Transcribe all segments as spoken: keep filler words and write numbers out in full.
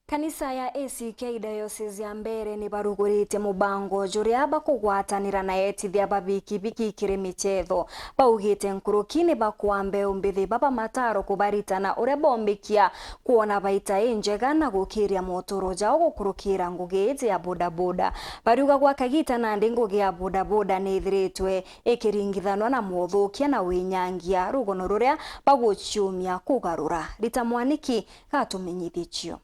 Kanisa ya A C K Diocese ya Mbeere ni barugurite mubango juria bakugwatanira na etithia ba bikibiki kiri michetho. Baugite nkuruki ni bakwaa mbeu mbithi baba mataro kubaritana uria bombikia kwona baita injega na gukiria moturo jao gukurukira ngugi iji ya bodaboda. Bariuga gwa kagita nandi ngugi ya bodaboda ni ithiritwe ikiringithanwa na mothukia na winyangia, rugono ruria baguciumia kugarura. Rita Mwaniki gatumenyithie cio.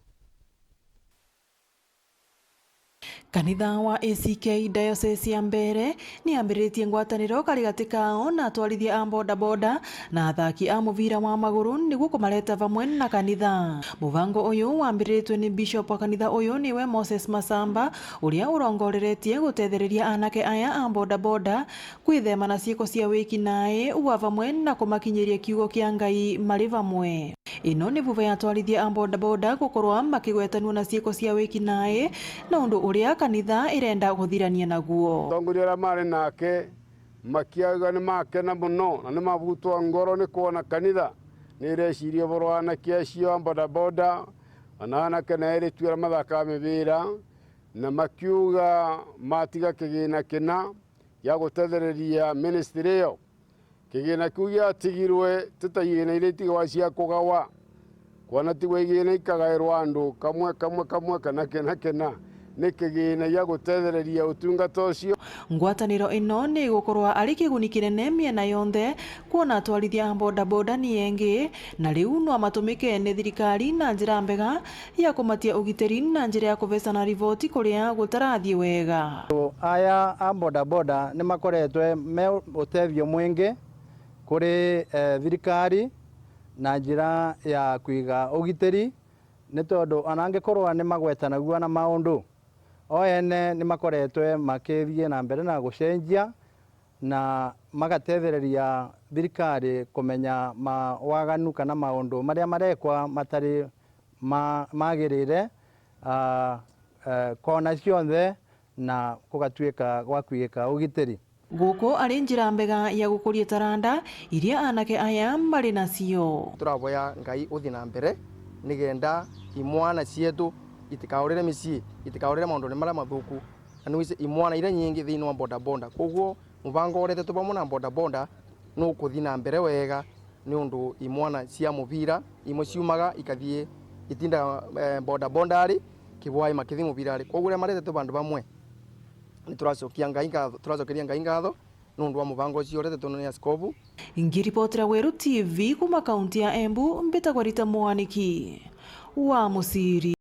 Kanitha wa A C K Diocese ya Mbeere ni ambiritie ngwataniro kari gati kao na atwarithia a bodaboda na athaki a mubira wa maguru niguo kumareta vamwe na kanitha. Mubango uyu wambiriritwe ni Bishop wa kanitha uyu niwe Moses Masamba, uria urongoreretie gutethereria anake aya a bodaboda kwithema na ciiko cia wiki nae wa vamwe na kumakinyiria kiugo kia Ngai mari vamwe. Ino ni vuva ya atwarithia a bodaboda gukorwa makigwetanua na ciiko cia wiki nae na undu uria kanitha irenda kuthirania naguo. Atongoria aria mari nake makiauga ni makena mono na ni mavutwa ngoro ni kwona kanitha ni ireciria uvoro wa anake acio a bodaboda, ona anake na eritu aria mathakaa mibira, na makiuga matiga kigina kina gia gutethereria ministry iyo. Kigina kiu giatigirwe ti ta igina iria itigagwa cia kugawa, kwona tigwa igina ikagairwa andu kamwe kamwe kamwe kana kina kina, ni kigina gia gutethereria utungata ucio. Ngwataniro ino ni igukorwa ari kiguni kinene miena yonthe, kwona atwarithia a bodaboda ni engi, na riu no matumike ni thirikari na njira mbega ya kumatia ugitiri na njira ya kuvecana riboti kuria gutarathii wega. Antu aya a bodaboda ni makoretwe me utethio mwingi kuri, eh, thirikari na njira ya kwiga ugitiri, ni tondu ona angikorwa ni magwetanagua na maundu, o ene ni makoretwe makithii na mbere na gucenjia na magatethereria thirikari kumenya mawaganu kana maundu maria marekwa matari ma-, magirire, ah, eh, kona cionthe, na gugatuika gwa kwigika ugitiri. Guku ari njira mbega ya gukuria taranda iria anake aya mari nacio. Turaboya Ngai uthi na mbere, nigenda imwana cietu itikaurire micii, itikaurire maunduni maria mathuku, na nwise imwana iria nyingi thiini wa bodaboda. Koguo mubango uretetwe vamwe na bodaboda nukuthi na mbere wega, niundu imwana cia mubira imwe ciumaga ikathii itinda, eh, bodaboda ari Kibwai makithi mubira ari. Koguo riria maretetwe vandu vamwe, nituracokia Ngai ngatho, turacokeria Ngai ngatho niundu wa mubango ucio uretetwe ni askovu. Ngiripotera Weru T V kuma kaunti ya Embu, mbitagwa Rita Mwaniki wa Musiri.